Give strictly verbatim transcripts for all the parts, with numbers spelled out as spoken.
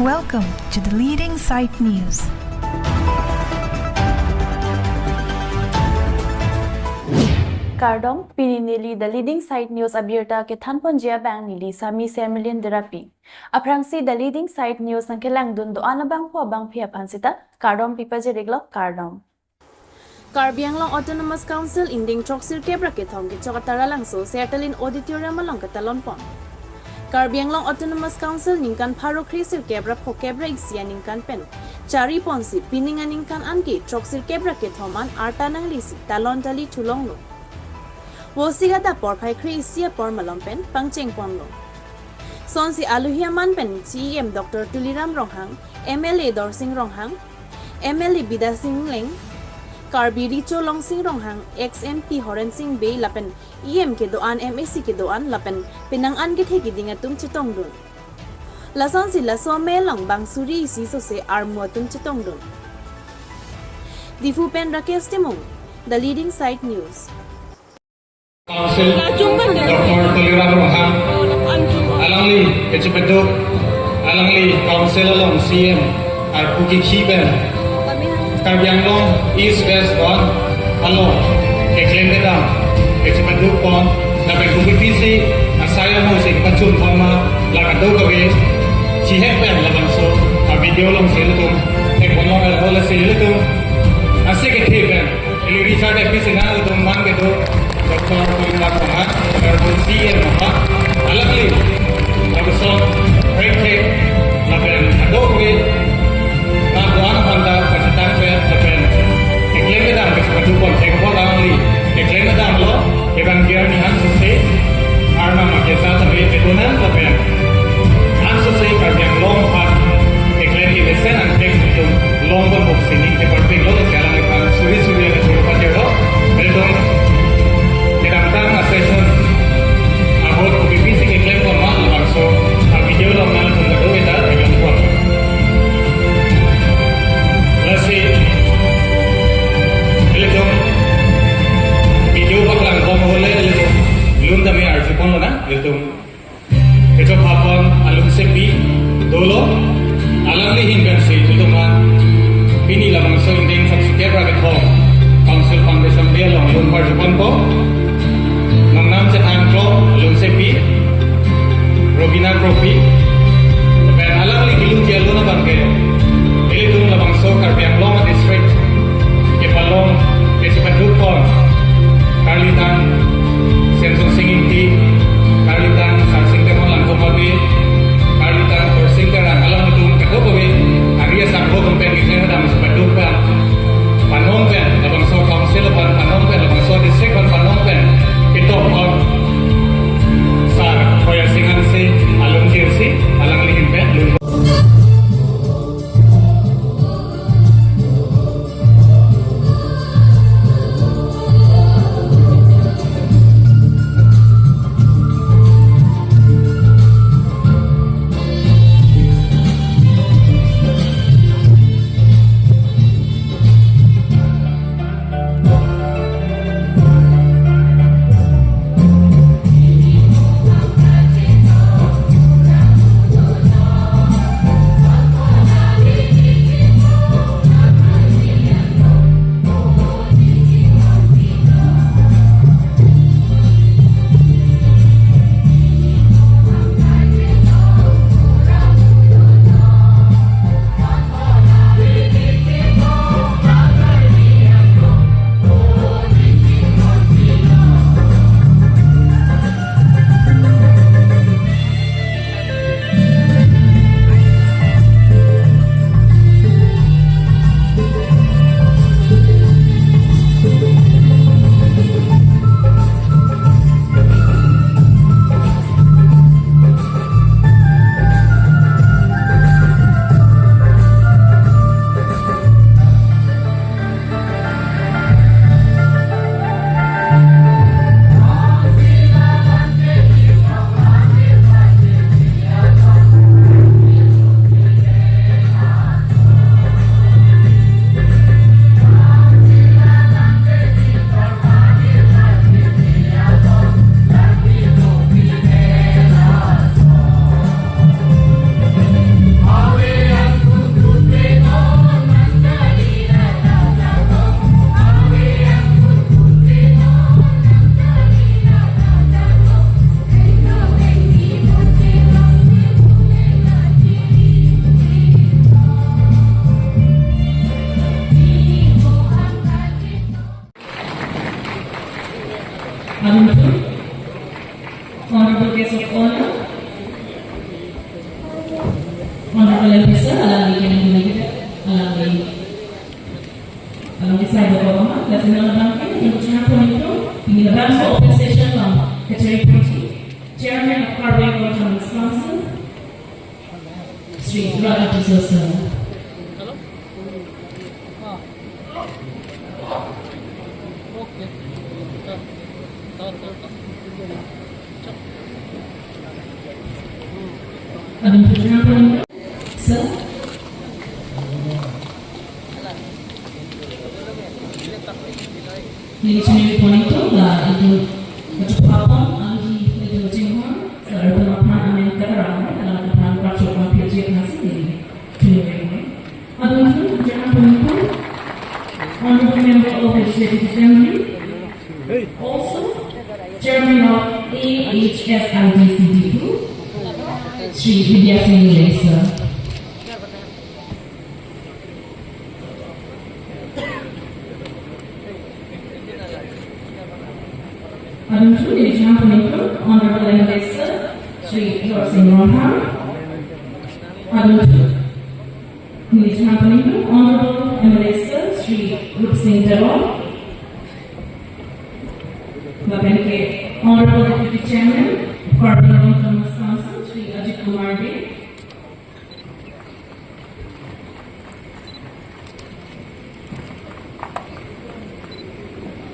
Welcome to the Leading Site News. Kardom, pini neli The Leading Site News abirta kethanponji abang neli Sami Sermilin Derapi. Aphrangsi The Leading Site News nangkelangdun do-an abangphu abangphi aphan sita kardom pipajir-iklo, kardom. Karbi Anglong Autonomous Council ingdeng throksirkep ra kethom kechok Taralangso Sertalin Auditorium along ketalonpon. Karbi Anglong Autonomous Council ningkan pharo kresirkep ra phokep ra isi aningkan pen chariponsi pining aningkan anke throksirkep ra kethom an arta nanglesi talon tali thulonglo. Vosik adap porphai kre isi apor malom pen pangchengponlo. Sonsi alohi aman pen C E M Doctor Tuliram Ronghang, M L A Dorsing Ronghang, M L A Bidya Sing Engleng, Karbi Recho Longsing Ronghang, ex M P Horen Sing Bey lapen E M kedo-an, M A C kedo-an lapen penang an kethe keding atum chetongdun. Lasonsi laso amei along bang suri isi sose armu atum chetongdun. Diphu pen Rakesh Timung, The Leading Site News. Council, Doctor Tuliram Ronghang, alangli kechepaduk, alangli Council along C E M arpu kikhi pen Karbi Anglong East West Zone along keklem kedam kechepadukpon, lapen kopi-pisi asai amu si kepachunpon ma, la kadokave chihek pen labangso a-video alongsi ilitum thekponlong, el hole si ilitum ase kethe pen ili Richard M P Sinha atum man kedo, Doctor Tuliram Ronghang, Honorable C E M Ronghang, alangli labangso prekthek lapen kadokave nang do-an aphanta kachetang pen lapen keklem kedam kechepadukpon thekpon alangli keklem kedamlo. Kevang biar ni an sose arnam akesa tabe betunan lapen an sose Karbi Anglong aphan keklem kemesen angthek itum longpon bok sining keparpiklo, lasi alangphan suri suri akan suru pajirlo. Betung kedamtang a-session ahut kopi-pisi keklemkon ma, labangso a-video along nangtum kadokave ta theklongpon. Lasi ilitum video paklangbom ahut le ilitum lun tame arjuponlonang, ilitum kechokpon alunsepi dolo. Alangli ahin pensi ilitum an pini labangso ingdeng throksirkep ra kethom Council Foundation Day along lun parjuponpo. Nongnam chethan klo alunsepi Robina Kropi. Pen alangli kelun ji alun abangke ilitum labangso Karbi Anglong district kepalong kechepadukpon karlitang Semson Sing Ingti, karlitang Sarsing Teron Langkong Abe, karlitang Khorsing Terang alangtum kadokave ari asangho atum pen keklem kedam chepaduk pen, panong pen, labangso Council aphan panong pen, labangso district aphan panong pen, kitokpon Sar Adung tu, Honorable Guest of Honor, Honorable M P sir, alangli ke nang guna kita, alangli, alangli sai bawa mama, lasi nang abang ke, nang chana pon itu, pini labang so open session long, kachari pon itu, Chairman of Karbi Anglong Autonomous Council, Shri Rana Tisso sir. Adung tu chana pon itu, sir. Neli chini pon itu la itu kachupapon anggi itu chinghon, sir, itu aphan amen kataram, dalam aphan kachuk ma P H A phan si neli chini pon. Adung tu chana pon itu, Honorable Member of Legislative Assembly, also Chairman of A H S I D C D two, Shri Vidya Singh Leisha. Adung tu neli chana pon itu, Honorable M L A sir, Shri Darsing Ronghang. Adung tu neli chana pon itu, Honorable M L A sir, Shri Rupsing Teron. Lapen ke Honorable Deputy Chairman, Karbi Anglong Autonomous Council, Shri Ajit Kumar Dey.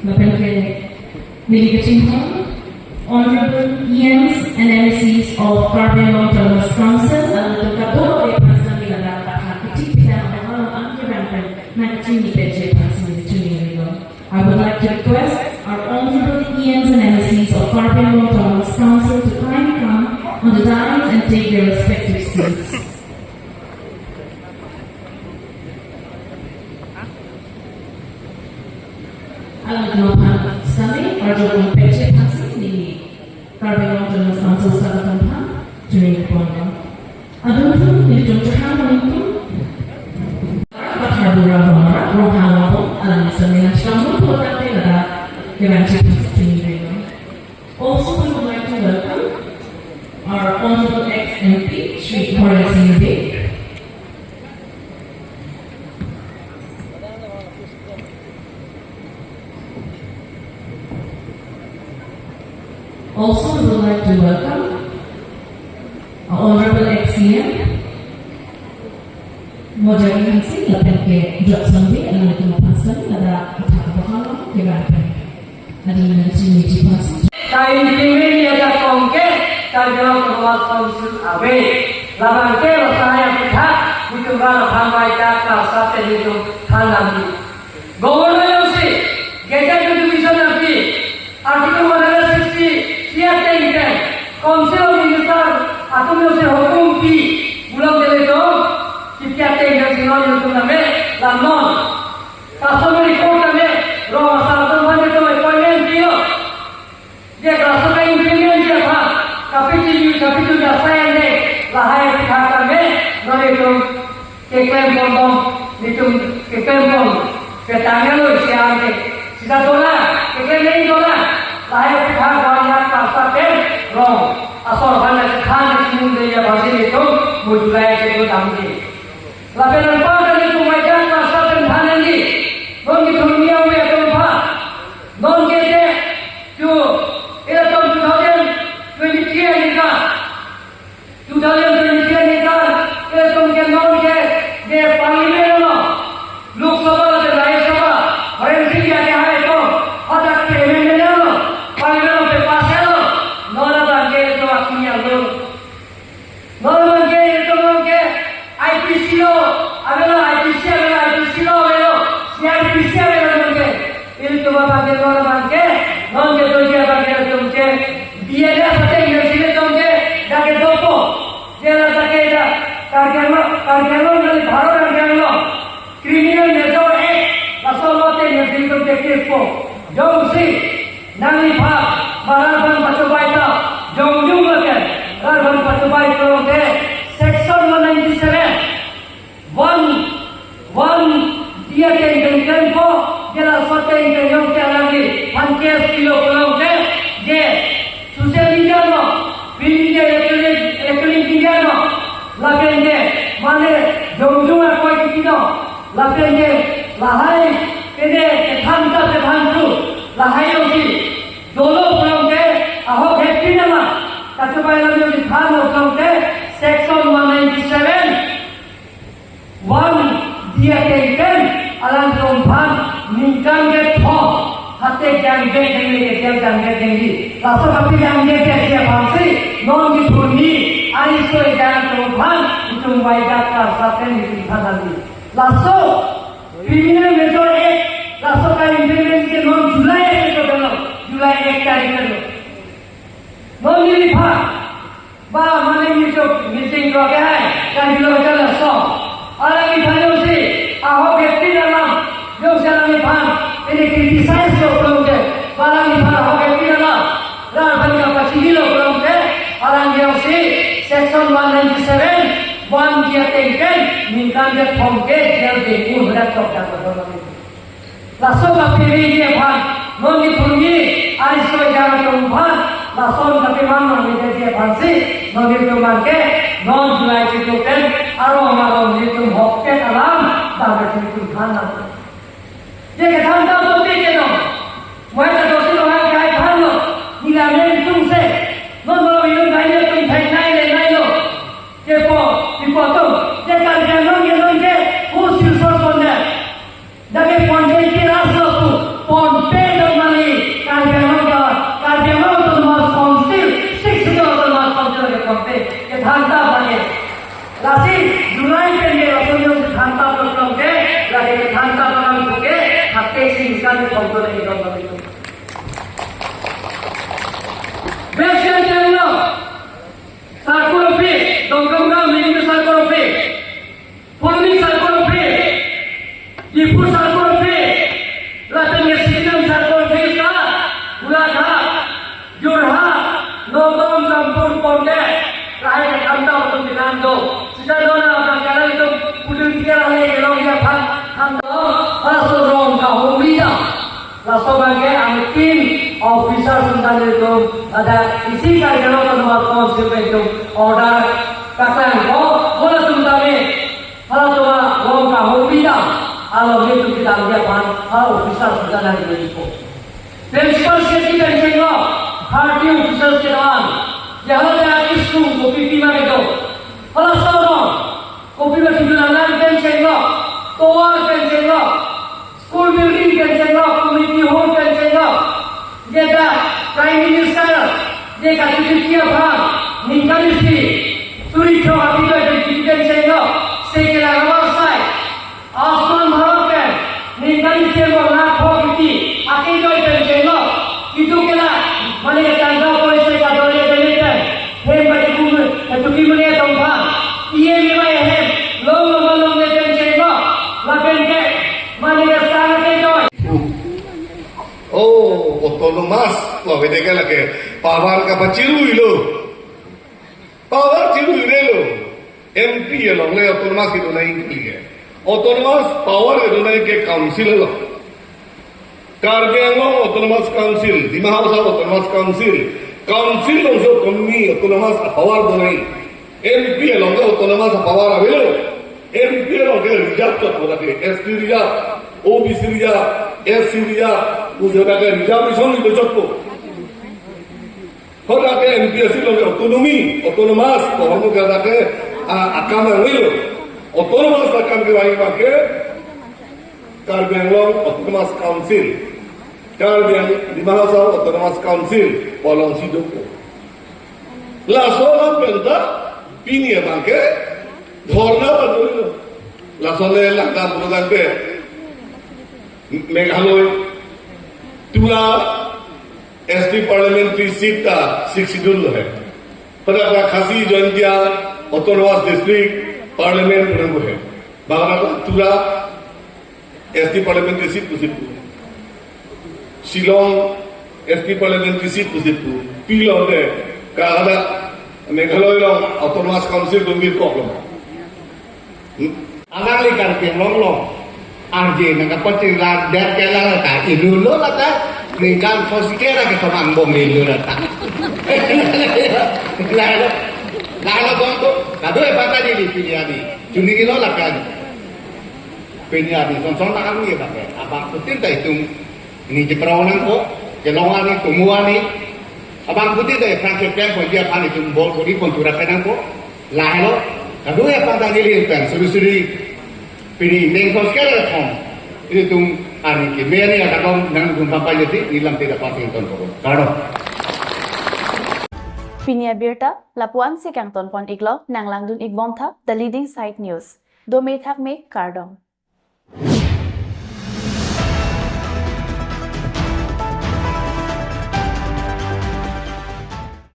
Lapen ke neli kachinghon, Honorable E Ms and M A Cs of Karbi Anglong Autonomous Council, alangtum kadokave aphan si neli ladak aphan kachipidam abang along angke bang pen nangchini peje aphan si neli chini rinlo. I would like to request our honorable E Ms and M A Cs of Karbi Anglong Autonomous Council to kindly come on the dais and take their respective seats. Alangtum aphan sitame arju pon peje aphan si neli Karbi Anglong Autonomous Council staff atum aphan chini ponlo. Adung tu nelitum chana pon itu, Pathabura Ronghang, Ronghang Ronghang, alangli sitame nangchetong pon tangte ladak kevangji aphan si chini rinlo. Also, we would like to welcome our honorable ex M P, Shri Horen Sing Bey. Also, we would like to welcome our honorable ex C M, Mojari Hanse, lapen ke Johnson Bey, alangtum aphan sitame ladak athak abang along kevang pen aning nangchini ji aphan si. Ka implement ya ta kong ke, Karbi Anglong Autonomous Council ave. Labang ke lo sahaya pitha, nelitum bang aphan bai ta klasa te nelitum than nangji. Governor jongsi, Gazette Notification nangpi, Article one hundred sixty-three ateng pen, Council of Minister atum jongsi hukum pi, pulote nelitum, kipia ateng pen si non nelitum name, la non. Customary court tame, rong asar atum aphan itum appointment pilo. Je klasa ka-implement ji aphan, kapichi, kapichi asai ande, lahai apithak tame, non itum keklem pon bom, itum keklem pon, petanglo isi ante. Sita dolang, keklem nangji dolang, lahai apithak bang ya klasa pen, rong asar aphan ya khan ya chimun de ya bangsi itum, mujulai itum damji. Lapen anparta nelitum mai dak klasa pen than nangji. Non kethurmi ave atum aphan. Non ke je, ju, elatum two thousand twenty-three aningkan. Two thousand twenty-three aningkan, elatum ke non ke, je Parliament along, Lok Sabha lapen Rajya Sabha, Horen Sing Bey akehai atum, hadak ke amendment along, Parliament along pass lo, non abang ke elatum akimi along. Non abang ke, ilitum abang ke, I P C law, avelo I P C, avelo I P C law, avelo C R P C, avelo non ke. Ilitum abang ke, non abang ke, non ke doji abang ke, ilitum ke, B N F ateng yang sini ilitum ke, dak ke dopo. Jela dak ke dak, Karbi Anglong, Karbi Anglong, neli Bharat Karbi Anglong. Criminal Major Act, laso law ateng yang sini ilitum ke case po. Jongsi, nangliphan, ba rarbang pachobai ta, jongjung lapen, rarbang pachobai pulote, section one ninety-seven, one, one D ateng pen klempo, jela laso ateng pen jongsi alangliphan case pilo pulote, Lapen ke lahai, kene kethan ta kethan thu, lahai jongsi dolo pulote, ahok hepin alam kachepai alam jongsi than pulote, section one ninety-seven, one D ateng pen, alangtum aphan ningkan kethom hate jangvek nangji, ke jangvek nangji. Laso kape jangvekji aphansi non kethurni ariso ejang atum aphan itum waidat karsa pen itum than nangji. Laso Criminal Measure Act, laso ka-implement ke non July Act ko dolo, July Act tarik ko dolo. Non neliphan, ba mane nelitum meeting ko ke hai, kan bilo ka laso. Alangliphan jongsi, ahok hepin alam, jongsi alangliphan, ini criticize lo pulote, ba alangliphan ahok hepin alam, lar aphan kapachini lo pulote, alang jongsi, section one ninety-seven, one D ateng pen, ningkan kethom ke, jail dengpon, hadak chok dak lo. Laso kapeji aphan, non kethurni ariso ejang atum aphan, lason kapeman nangji aphansi, non nelitum abang ke, non July chitu pen, arong arong nelitum ahokpet alam, dam nelitum than nang. Je kethan ta topic ke non, moi ta dosi lo hai hai than lo, nila men tum se, non lo yun hai lo tum thek nai le nai lo, kepo, kepo tum, je Karbi Anglong ke non ke, hu Silchar pon de. Dak ke Panchayati Raj lapu ponpe dam nangji, Karbi Anglong ke, Karbi Anglong Autonomous Council, Sixth Schedule Autonomous Council ke ponpe. Kethan ta abang ke. Lasi, July pen ke, laso jongsi than ta pulote, lasi kethan ta abang ke, hate si ningkan kethom do nangji dam nangji. Best Year Channel, Circle Office, Dongkamukam Revenue Circle Office, Phuloni Circle Office, Diphu Circle Office, lapen ke Sikkim Circle Office ta, Golaghat, Jorhat, Nagaon, Rampur, Pondek, lahai ke than ta atum binando. Sita dona abang ke alanglitum pudun tiga lahai ke long ya phan, than ta, halaso rong kahumri dam. Laso abang ke angtin officer atum ta nelitum, ada isi Karbi Anglong Autonomous Council pen itum order paklang ko, bola atum tame, halatum arong kahumri dam, along nelitum kedam dia aphan, ha officer atum ta nelitum ko. Principal Secretary pen chenglo, thirty officers kedam, ya hala ta kisung kopi pima kedo. Halaso arong, kopi ma kidu nang pen chenglo, tovar pen chenglo, school building pen chenglo, community hall pen chenglo. Jeta Prime Minister, je kachuti aphan, ningkan isi, suri throk api pen chenglo, se ke la rabar sai. Ayushman Bharat pen, ningkan isi mo lakh pho kiti, akejoi pen chenglo, kitu ke la, mane ke tangka poisa kadole dele pen, hem bagi kumu, ketuki mane tongpha, iye lima hem, long long long le pen chenglo, lapen ke, mane ke sang akejoi. Oh, autonomous, lo bete ke lake, power kapachirui lo. Power chirui re lo. M P along le autonomous kedo nangji ke. Autonomous power kedo nangji ke council along. Karbi Anglong Autonomous Council, Dima Hasao Autonomous Council, council along so kami autonomous power do nangji. M P along ke autonomous power avelo. M P along ke reserve chot ko lake, S T reserve, O B C reserve, S C reserve, ujo ta ke reservation ido chot ko. Hadak ke M P asi lo ke autonomy, autonomous, ko hamu ke hadak ke, ah, akam nangji lo. Autonomous akam kevangji abang ke Karbi Anglong Autonomous Council, Karbi Ang-, Dima Hasao Autonomous Council, pu alongsi do ko. Laso alam pen ta pini abang ke dhorna padun lo. Laso le langdam pulo tangte Meghalaya, Tura, S T parliamentary seat ta Sixth Schedule lo hai. Pada pada Khasi Jaintia Autonomous District Parliament pulo hai. Bangla Tura S T parliamentary seat pusi pu. Shillong S T parliamentary seat pusi pu. Pilon de, kada Meghalaya along Autonomous Council dungkir kok lo. Hmm? Alangli Karbi Anglong along arje nangkapachirlar det ke la ta, ilu lo la ta, ningkan pho si kera ke tomang bom ilu la ta. Lalo, lalo bom tu, kado e baka di di pilihan di. Juni kilo la kan. Pini arni son son arni abang ke, abangphutin ta itum pini cheprong nangpo, kelong arni, tomo arni, abangphutin ta aphrang keklem ponji aphan itum bol kori pon thura pen nangpo, lahelo, kadokave aphan ta neli pen suri suri, pini neng kos kere thom, ilitum arni keme arni akadom nangtum papa jadi, nilam tidak pasti ton koro. Kardom. Pini abirta lapu-an si kangton pon iklo, nanglangdun ikbom tha, The Leading Side News. Dome thakme, kardom.